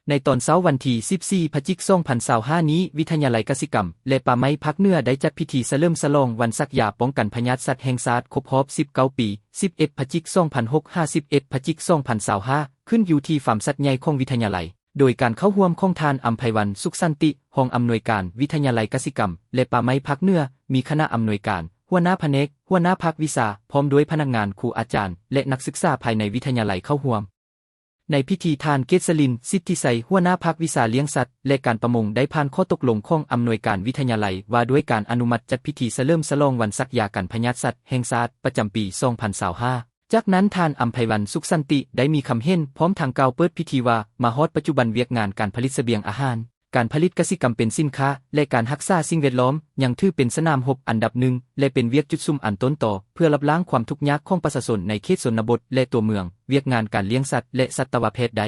ໃນຕອນເຊົ້າວັນທີສິບສີ່ ພະຈິກ ສອງພັນຊາວຫ້ານີ້, ວິທະຍາໄລກະສິກຳ ແລະ ປ່າໄມ້ພາກເໜືອໄດ້ຈັດພິທີສະເຫຼີມສະຫຼອງວັນສັກຢາປ້ອງກັນພະຍາດສັດແຫ່ງຊາດຄົບຮອບສິບເກົ້າປີ, ສິບເອັດ ພະຈິກ ສອງພັນຫົກ ຫາ ສິບເອັດ ພະຈິກ ສອງພັນຊາວຫ້າ ຂຶ້ນຢູ່ທີ່ຟາມສັດໃຫຍ່ຂອງວິທະຍາໄລ, ໂດຍການເຂົ້າຮ່ວມຂອງທ່ານ ອຳໄພວັນ ສຸກສັນຕິ ຮອງອຳນວຍການວິທະຍາໄລກະສິກຳ ແລະ ປ່າໄມ້ພາກເໜືອ, ມີຄະນະອຳນວຍການ, ຫົວໜ້າພະແນກ, ຫົວໜ້າພາກວິຊາ, ພ້ອມດ້ວຍພະນັກງານ, ຄູອາຈານ ແລະ ນັກສຶກສາພາຍໃນວິທະຍາໄລເຂົ້າຮ່ວມ. ໃນພິທີ, ທ່ານ ເກດສະລິນ ສິດທິໄຊ ຫົວໜ້າພາກວິຊາລ້ຽງສັດ ແລະ ການປະມົງ ໄດ້ຜ່ານຂໍ້ຕົກລົງຂອງອຳນວຍການວິທະຍາໄລ ວ່າດ້ວຍການອະນຸມັດຈັດພິທີສະເຫຼີມສະຫຼອງວັນສັກຢາກັນພະຍາດສັດແຫ່ງຊາດປະຈຳປີສອງພັນຊາວຫ້າ. ຈາກນັ້ນ, ທ່ານ ອຳໄພວັນ ສຸກສັນຕິ ໄດ້ມີຄຳເຫັນ ພ້ອມທັງກ່າວເປີດພິທີວ່າ, ມາຮອດປັດຈຸບັນ, ວຽກງານການຜະລິດສະບຽງອາຫານ, ການຜະລິດກະສິກຳເປັນສິນຄ້າ ແລະ ການຮັກສາສິ່ງແວດລ້ອມ ຍັງຖືເປັນສະໜາມຮົບອັນດັບໜຶ່ງ ແລະ ເປັນວຽກຈຸດສຸມອັນຕົ້ນຕໍ ເພື່ອລົບລ້າງຄວາມທຸກຍາກຂອງປະຊາຊົນໃນເຂດຊົນນະບົດ ແລະ ຕົວເມືອງ. ວຽກງານການລ້ຽງສັດ ແລະ ສັດຕະວະແພດໄດ້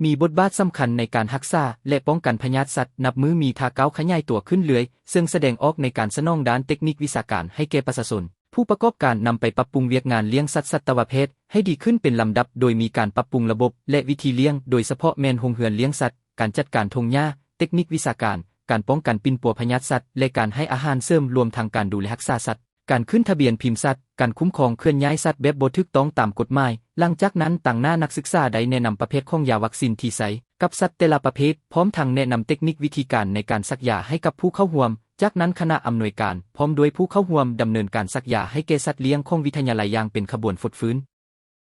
ມີບົດບາດສຳຄັນໃນການຮັກສາ ແລະ ປ້ອງກັນພະຍາດສັດ, ນັບມື້ມີທ່າກ້າວຂະຫຍາຍຕົວຂຶ້ນເລື້ອຍ, ເຊິ່ງສະແດງອອກໃນການສະໜອງດ້ານເຕັກນິກວິຊາການໃຫ້ແກ່ປະຊາຊົນ. ຜູ້ປະກອບການນຳໄປປັບປຸງວຽກງານລ້ຽງສັດສັດຕະວະແພດໃຫ້ດີຂຶ້ນເປັນລຳດັບ, ໂດຍມີການປັບປຸງລະບົບ ແລະ ວິທີລ້ຽງ, ໂດຍສະເພາະແມ່ນໂຮງເຮືອນລ້ຽງສັດ, ການຈັດການທົ່ງຫຍ້າ, ເຕັກນິກວິຊາການ, ການປ້ອງກັນປິ່ນປົວພະຍາດສັດ ແລະ ການໃຫ້ອາຫານເສີມ, ລວມທັງການດູແລຮັກສາສັດ, ການຂຶ້ນທະບຽນພິມສັດ, ການຄຸ້ມຄອງເຄື່ອນຍ້າຍສັດແບບບໍ່ຖືກຕ້ອງຕາມກົດໝາຍ. ຫຼັງຈາກນັ້ນ, ຕາງໜ້ານັກສຶກສາໄດ້ແນະນຳປະເພດຂອງຢາວັກຊີນທີ່ໃຊ້ກັບສັດແຕ່ລະປະເພດ, ພ້ອມທັງແນະນຳເຕັກນິກວິທີການໃນການສັກຢາໃຫ້ກັບຜູ້ເຂົ້າຮ່ວມ. ຈາກນັ້ນ, ຄະນະອຳນວຍການ ພ້ອມດ້ວຍຜູ້ເຂົ້າຮ່ວມ ດຳເນີນການສັກຢາໃຫ້ແກ່ສັດລ້ຽງຂອງວິທະຍາໄລຢ່າງເປັນຂະບວນຟົດຟື້ນ.